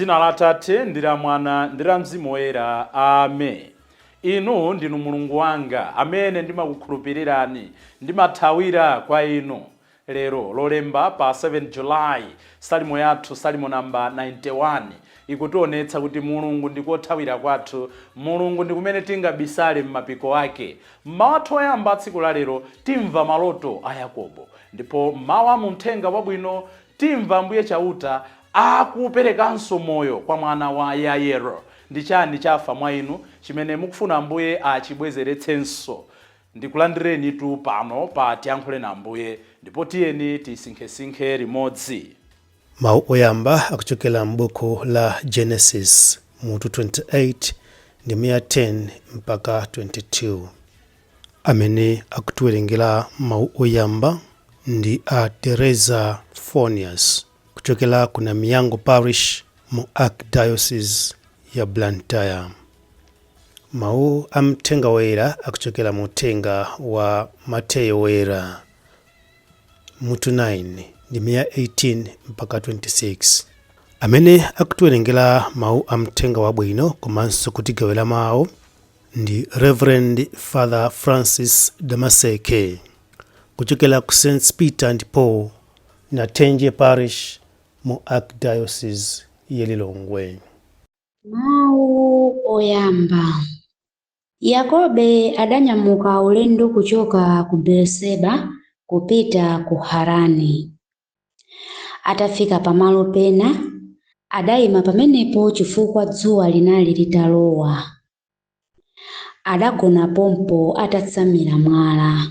M'dzina la Atate, ndi la Mwana, ndi la Mzimu Woyera. Amen. Inu ndinu Mulungu wanga, amene ndimakukhulupirirani, ndimathawira kwa inu. Lero Lolemba pa 7 July, salimo yathu, salimo namba 91, ikutionetsa kuti Mulungu ndi kothawira kwathu, Mulungu ndi kumene tingabisale m'mapiko ake. M'mawu athu oyamba a tsiku la lero timva maloto a Yakobo, ndipo m'mawu a mu Mthenga Wabwino timva Ambuye Chauta akuperekanso moyo kwa mwana wa Yairo. Ndi chani chafa mwa inu chimene mukufuna Ambuye achibwezeretsenso? Ndikulandirenitu pano pa Tiyankhuleni Ambuye ndipo tiyeni tisinkhesinkhe limodzi. Mawu oyamba akuchokera m'buku la Genesis mutu 28 ndime ya 10 mpaka 22. Amene akutiwerengera mawu oyamba ndi a Teresa Fonius kuchokera ku Namiyango Parish mu Archdiocese ya Blantyre. Mawu a Mthenga Woyera akuchokera mu Uthenga wa Mateyo Woyera mutu 9 ndime ya 18 mpaka 26. Amene akutiwerengera mawu a Mthenga Wabwino komanso kutigawira mawu ndi Reverend Father Francis Damaseke kuchokera ku St Peter and Paul Nathenje Parish mu Archdiocese ya Lilongwe. Mawu oyamba. Yakobe adanyamuka ulendo kuchoka ku Beeriseba kupita ku Harani. Atafika pamalo pena, adayima pamenepo chifukwa dzuwa linali litalowa. Adagona pompo atatsamira mwala.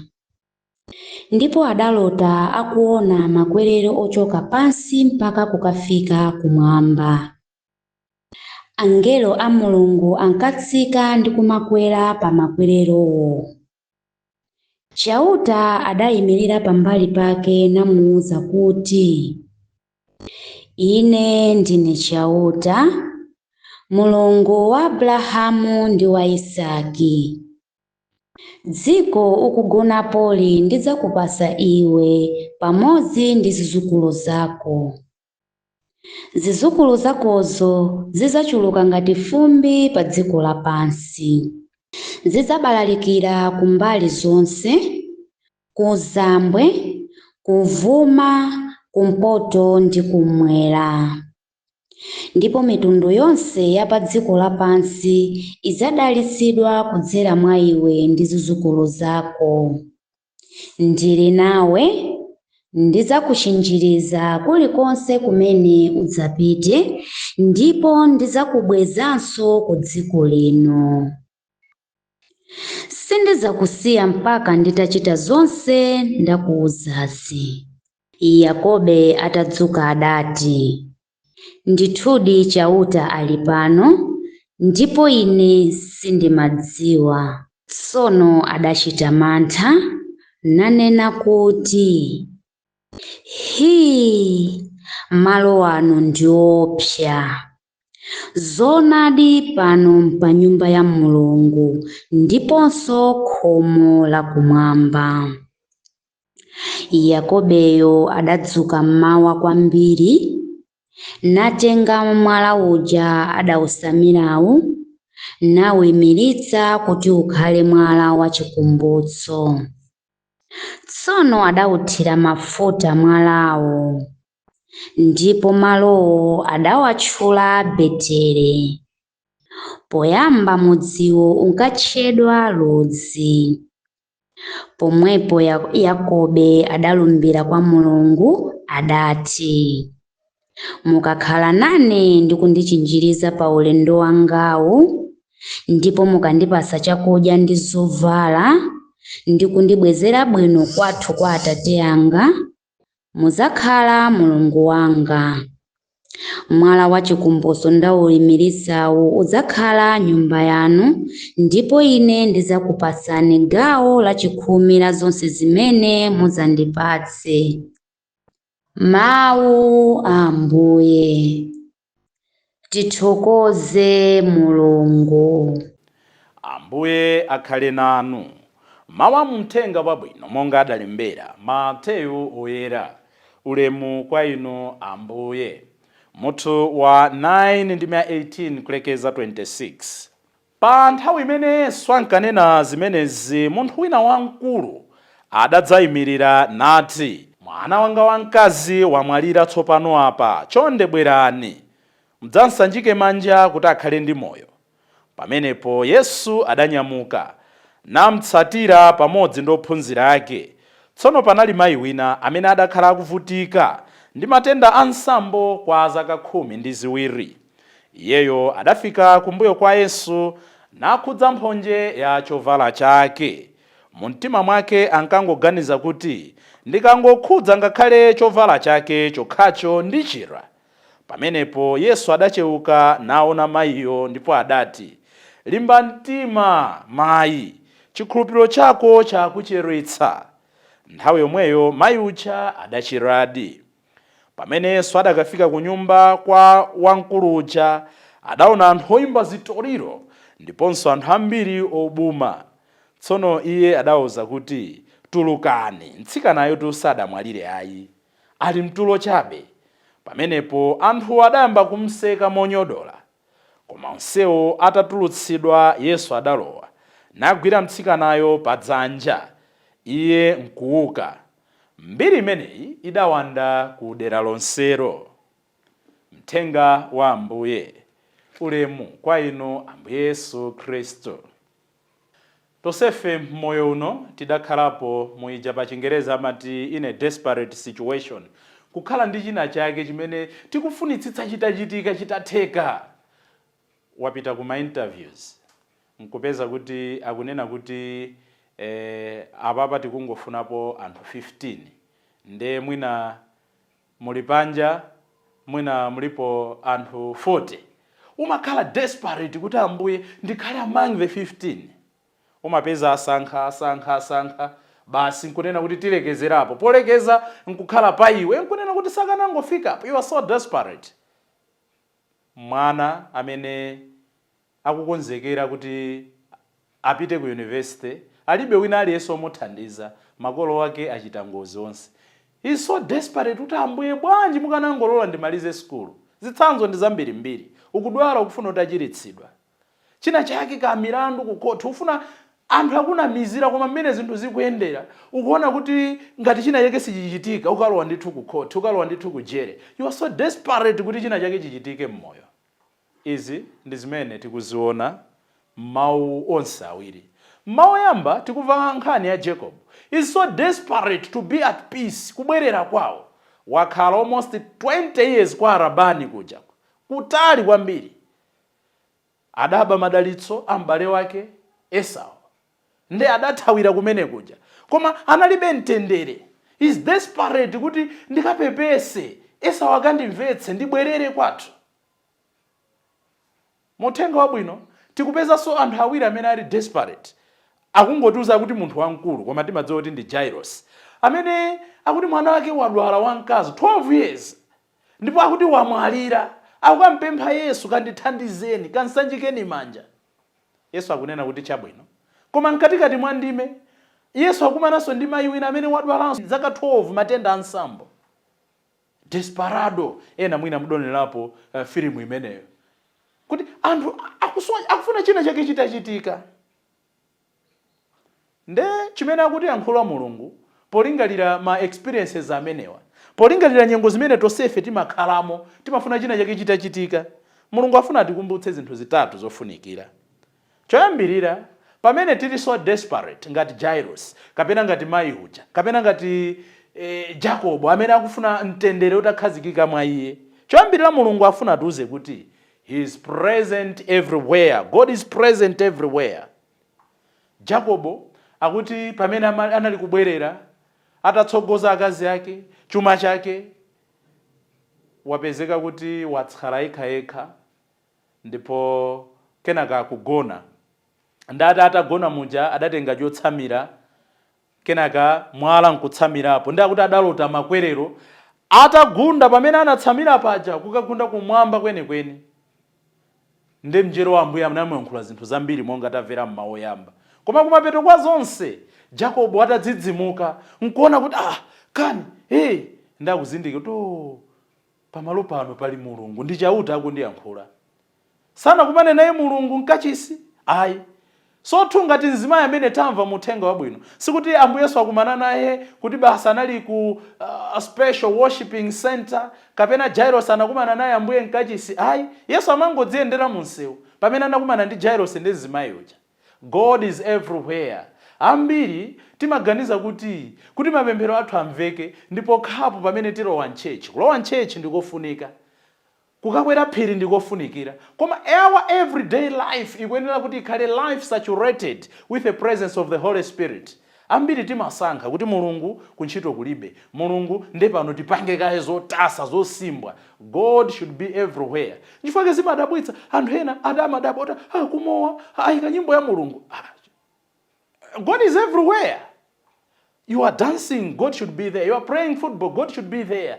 Ndipo adalota akuona makwerero ochoka pansi mpaka kukafika kumwamba. Angelo a Mulungu ankatsika ndi kumakwera pa makwererowo. Chauta adayimirira pambali pake namuwuza kuti, Ine ndine Chauta, Mulungu wa Abrahamu ndi wa Isaki. Dziko ukugonapoli ndidzakupatsa iwe pamodzi ndi zidzukulu zako. Zidzukulu zakozo zidzachuluka ngati fumbi pa dziko lapansi. Zidzabalalikira kumbali zonse, kuzambwe, kuvuma, kumpoto ndi kummwera. Ndipo mitundu yonse ya pa dziko lapansi idzadalitsidwa kudzera mwa iwe ndi zidzukulu zako. Ndili nawe, ndidzakuchinjiriza kulikonse kumene udzapite, ndipo ndidzakubwezanso ku dziko lino. Sindidzakusiya mpaka nditachita zonse ndakuwuzazi. Yakobe atadzuka adati, Ndithudi Chauta ali pano, ndipo ine sindimadziwa. Tsono adachita mantha, nanena kuti, Hii, malo ano ndi owopsa. Zoonadi pano pa nyumba ya Mulungu ndiponso khomo lakumwamba. Yakobeyo adadzuka mmawa kwambiri, natenga mwala uja adawusamirawu, nawuyimiritsa kuti ukhale mwala wachikumbutso. Tsono adawuthira mafuta mwalawo, ndipo malowo adawatchula Betele. Poyamba mudziwo unkatchedwa Luzi. Pomwepo Yakobe adalumbira kwa Mulungu adati, Mukakhala nane ndi kundichinjiriza pa ulendo wangawu, ndipo mukandipatsa chakudya ndi zovala, ndi kundibwezera bwino kwathu kwa Atate anga, mudzakhala Mulungu wanga. Mwala wachikumbutso ndawuyimiritsawu udzakhala nyumba yanu, ndipo ine ndidzakupatsani gawo lachikhumi la zonse zimene mudzandipatse. Mawu a Ambuye. Tithokoze Mulungu. Ambuye akhale nanu. Mawu a mthenga wabwino monga adalembera Mateyu Oyera. Ulemu kwa inu Ambuye. Mutu wa 9 ndi 18 kulekeza 26. Pa nthawi imene Yesu ankanena zimenezi, munthu wina wamkulu adadzayimirira nati, "Mwana wanga wamkazi wamwalira tsopano apa. Chonde bwerani, mdzamsanjike manja kuti akhale ndi moyo." Pamenepo Yesu adanyamuka namtsatira pamodzi ndi ophunzira ake. Tsono panali mayi wina amene adakhala akuvutika ndi matenda a nsambo kwa zaka 12. Iyeyo adafika kumbuyo kwa Yesu nakhudza mphonje ya chovala chake. Mumtima mwake ankangoganiza kuti, "Ndikangokhudza ngakhale chovala chake chokhacho, ndichira." Pamenepo Yesu adachewuka naona mayiyo ndipo adati, "Limba mtima mayi, chikhulupiriro chako chakuchiritsa." Nthawi yomweyo mayi uja adachiradi. Pamene Yesu adakafika ku nyumba kwa wamkulu uja, adaona anthu oyimba zitoliro ndiponso anthu ambiri obuma. Tsono iye adawuza kuti, "Tulukani, mtsikanayotu sadamwalire ayi, ali mtulo chabe." Pamenepo anthuwo adayamba kumseka monyodola. Koma onsewo atatulutsidwa, Yesu adalowa nagwira mtsikanayo pa dzanja, iye nkuuka. Mbiri imeneyi idawanda ku dera lonselo. Mthenga wa Ambuye. Ulemu kwa inu, Ambuye Yesu Khristu. Tonsefe mmoyo uno tidakhalapo muija pa Chingereza amati in a desperate situation, kukhala ndi china chake chimene tikufunitsitsa chitachitika, chitatheka. Wapita kuma interviews, nkupeza kuti akunena kuti apapa tikungofunapo anthu 15, nde mwina muli panja, mwina mulipo anthu 40. Umakhala desperate kuti, "Ambuye, ndikhale among the 15." Umapeza asankha, asankha, asankha, basi nkunena kuti tilekezerapo. Polekeza nkukhala pa iwe, nkunena kuti sakanangofikapo. You are so desperate. Mwana amene akukonzekera kuti apite ku university, alibe wina aliyense omuthandiza, makolo ake achita ngozi onse. He's so desperate kuti, "Ambuye, bwanji mukanangolola ndimalize sukulu?" Zitsanzo ndi zambirimbiri. Ukudwala, ukufuna kuti achiritsidwa, china chake ka milandu ku khoti, ufuna anthu akunamizira, koma mmene zinthu zikuyendera ukuona kuti ngati china chake sichichitika, ukalowa ndithu ku khoti, ukalowa ndithu ku jere. You are so desperate kuti china chake chichitike mmoyo. Izi ndi zimene tikuziona mawu onse awiri. Mawu oyamba, tikumva nkhani ya Jacob. Is so desperate to be at peace, kubwerera kwawo. Wakhala almost 20 years kwa Labani kuja, kutali kwambiri. Adaba madalitso a m'bale wake Esau, nde adathawira kumene kuja, koma analibe mtendere. Is desperate kuti, "Ndikapepese, Esau akandimvetse, ndibwerere kwathu." Muthenga wabwino tikupezanso anthu awiri amene ali desperate. Akungotiuza kuti munthu wamkulu, koma timadziwa kuti ndi Jairus, amene akuti mwana wake wadwala wamkazi 12 years ndipo akuti wamwalira. Akukampempha Yesu, "Kandithandizeni, kansanjikeni manja." Yesu akunena kuti, "Chabwino." Koma mkatikati mwa ndime, Yesu akumananso ndi mayi wina amene wadwalanso zaka 12 matenda ansambo. Desperado. Ena mwina mudonerapo filimu imeneyo, kuti anthu akufuna china chake chitachitika. Nde chimene akuti yankhula Mulungu polingalira ma experiences amenewa, polingalira nyengo zimene tonsefe timakhalamo, timafuna china chake chitachitika, Mulungu afuna atikumbutse zinthu zitatu zofunikira. Choyambirira, pamene tili so desperate ngati Jairus, kapena ngati mayi uja, kapena ngati Jacobo amene akufuna mtendere utakhazikika mwa iye, choyambirira Mulungu afuna atiuze kuti He is present everywhere. God is present everywhere. Jacobo akuti pamene anali kubwerera atatsogoza akazi ake, chuma chake, wapezeka kuti watsala yekhayekha, ndipo kenaka akugona. Ndati atagona muja adatenga chotsamira, kenaka mwala nkutsamirapo, ndi akuti adalota makwerero atagunda pamene anatsamira paja, kukagunda kumwamba kwenikweni. Ndi mngelo wa Ambuye anamuyankhula zinthu zambiri monga tamvera mmawu oyamba. Koma kumapeto kwa zonse, Jacobo atadzidzimuka nkuona kuti, "Ah, kani hey," ndakuzindikira kuti, "Oh, Pamalo pano pali Mulungu, ndi Chauta akundiyankhula. Sanakumane naye Mulungu mkachisi, ayi. Sothu ngati mzimayi amene tamva muthenga wabwino, sikuti Ambuye Yesu akumana naye kuti basi anali ku special worshiping center, kapena Jairos anakumana naye Ambuye mkachisi, ayi. Yesu amangodziyendera munsewu pamene anakumana ndi Jairos ndi mzimayi uja. God is everywhere. Ambiri timaganiza kuti mapemphero athu amveke ndipo khapo pamene tilowa mchechi. Kulowa mchechi ndikofunika, kukakwera phiri ndikofunikira, koma our everyday life ikuyenera kuti ikhale life saturated with the presence of the Holy Spirit. Ambiri timasankha kuti Mulungu kuntchito kulibe Mulungu, nde pano tipange kaye zotasa zosimbwa. God should be everywhere. Nchifukwa zimadabwitsa anthu ena ati amadabwa kuti kumowa ayika nyimbo ya Mulungu. Ah, God is everywhere. You are dancing, God should be there. You are playing football, God should be there.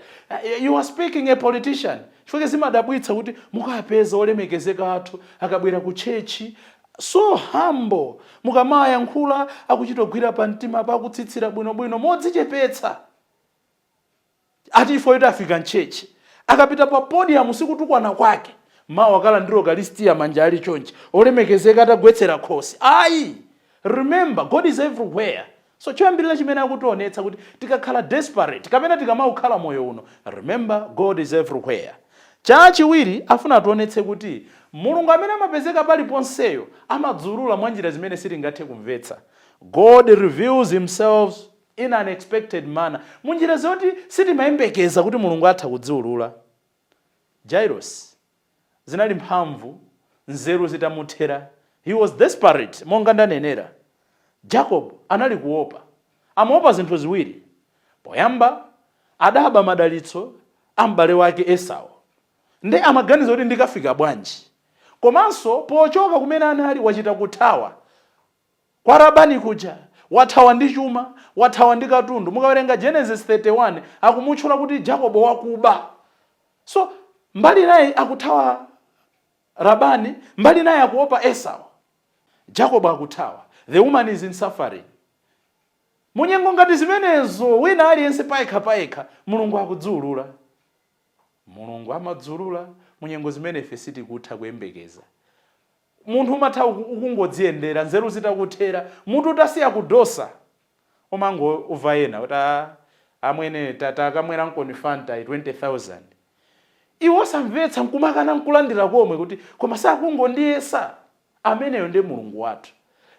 You are speaking a politician. Chifukwa zimadabwitsa kuti mukapeza olemekezeka athu akabwera ku chechi, so humble, mukamayankhula akuchitogwira pa mtima, pakutsitsira bwinobwino modzichepetsa, ati ifo kuti afika mchechi. Akapita pa podium sikutukwana kwake, mawu akalandira ukalistiya manja ali chonchi, olemekezeka atagwetsera khosi, ayi. Remember, God is everywhere. So choyambirira chimene akutionetsa kuti tikakhala desperate kapena tikamaukhala moyo uno, remember, God is everywhere. Chachiwiri, afuna ationetse kuti Mulungu amene amapezeka paliponseyo amadziulula mwa njira zimene sitingathe kumvetsa. God reveals himself in unexpected manner, munjira zoti sitimayembekeza kuti Mulungu atha kudziulula. Jairos zinali mphamvu, nzeru zitamuthera, he was desperate. Monga ndanenera, Jacob anali kuopa, amaopa zinthu ziwiri. Poyamba adaba madalitso a m'bale wake Esau, nde amaganiza kuti ndikafika bwanji? Komanso pochoka kumene anali, wachita kuthawa kwa Labani kuja, wathawa ndi chuma, wathawa ndi katundu. Mukawerenga Genesis 31, akumutchula kuti Jacobo wakuba. So mbali naye akuthawa Labani, mbali naye akuopa Esau. Jacob akuthawa, the woman is in suffering. Munyengo ngati zimenezo, wina aliyense payekha payekha, Mulungu akudziulula. Mulungu amadziulula munyengo zimene ife sitikutha kuyembekeza. Munthu umatha ukungodziyendera, nzeru zitakuthera, mutu utasiya kudosa, umango uva ena kuti, "Ah, amwene, takamwera nkoni Fanta 20,000." Iwe osamvetsa, nkumakana, nkulandira komwe kuti koma sakungondiyesa ameneyo? Ndi Mulungu wathu,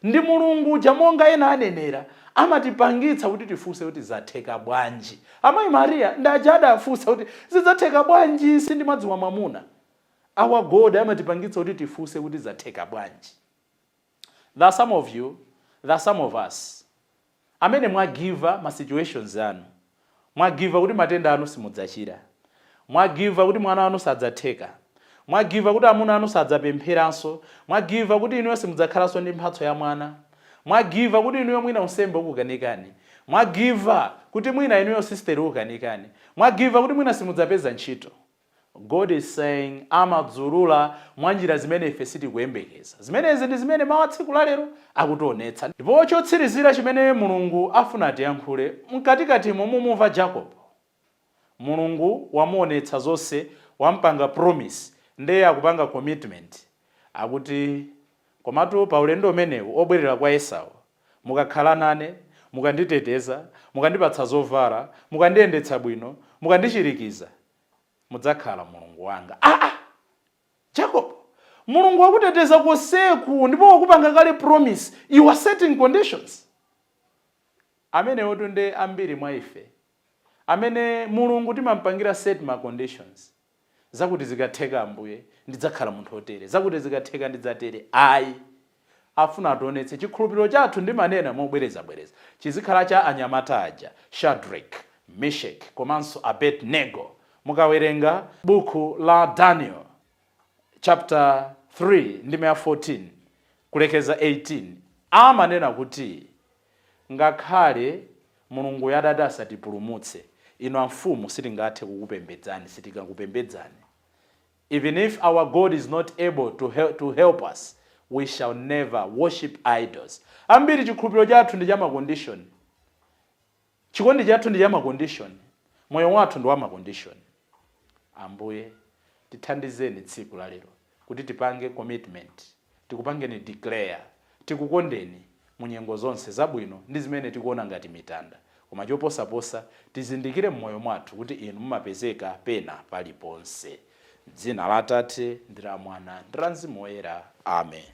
ndi Mulungu uja monga ena anenera, amatipangitsa kuti tifunse kuti zatheka bwanji? Amayi Mariya ndaja adafunsa kuti zidzatheka bwanji, sindimadziwa mwamuna? Our God amatipangitsa kuti tifunse kuti zatheka bwanji? There are some of you, there are some of us amene mwagiva ma situations anu, mwagiva kuti matenda anu simudzachira, mwagiva kuti mwana wanu sadzatheka, mwagiva kuti amuna anu sadzapempheranso, mwagiva kuti inuyo simudzakhalanso ndi mphatso ya mwana, mwagiva kuti inuyo mwina unsembe ukukanikani, mwagiva kuti mwina inuyo sister ukukanikani, mwagiva kuti mwina simudzapeza ntchito. God is saying amadziulula mwa njira zimene ife sitikuyembekeza. Zimenezi ndi zimene mawu a tsiku lalero akutionetsa. Ndipo chotsirizira chimene Mulungu afuna atiyankhule, mkatikatimo mumumva Jacob, Mulungu wamuonetsa zonse, wampanga promise, ndiye akupanga commitment, akuti, "Komatu pa ulendo umenewu obwerera kwa Esau, mukakhala nane, mukanditeteza, mukandipatsa zovala, mukandiyendetsa bwino, mukandichirikiza, mudzakhala Mulungu wanga." Aa, Jacob, Mulungu wakuteteza konseku ndipo wakupanga kale promise, you are setting conditions. Amenewotu ndi ambiri mwa ife amene Mulungu timampangira set ma conditions, zakuti zikatheka, Ambuye, ndidzakhala munthu otere, zakuti zikatheka, ndidzatere. Ayi, afuna ationetse chikhulupiriro chathu, ndimanena mobwerezabwereza, chizikhala cha anyamata aja, Shadrach, Meshach komanso Abednego. Mukawerenga buku la Daniel chapter 3 ndime ya 14 kulekeza 18, amanena kuti ngakhale Mulungu yadati asatipulumutse, inu amfumu sitingathe kukupembedzani, sitingakupembedzani. Even if our God is not able to help us, we shall never worship idols. Ambiri chikhulupiriro chathu ndi cha ma condition, chikondi chathu ndi cha ma condition, moyo wathu ndi wa ma condition. Ambuye, tithandizeni tsiku la lero kuti tipange commitment, tikupangeni declare, tikukondeni mu nyengo zonse zabwino ndi zimene tikuona ngati mitanda, koma choposaposa tizindikire m'moyo mwathu kuti inu mumapezeka pena paliponse. Dzina la Atate ndi la Mwana ndi la Mzimu Woyera, amen.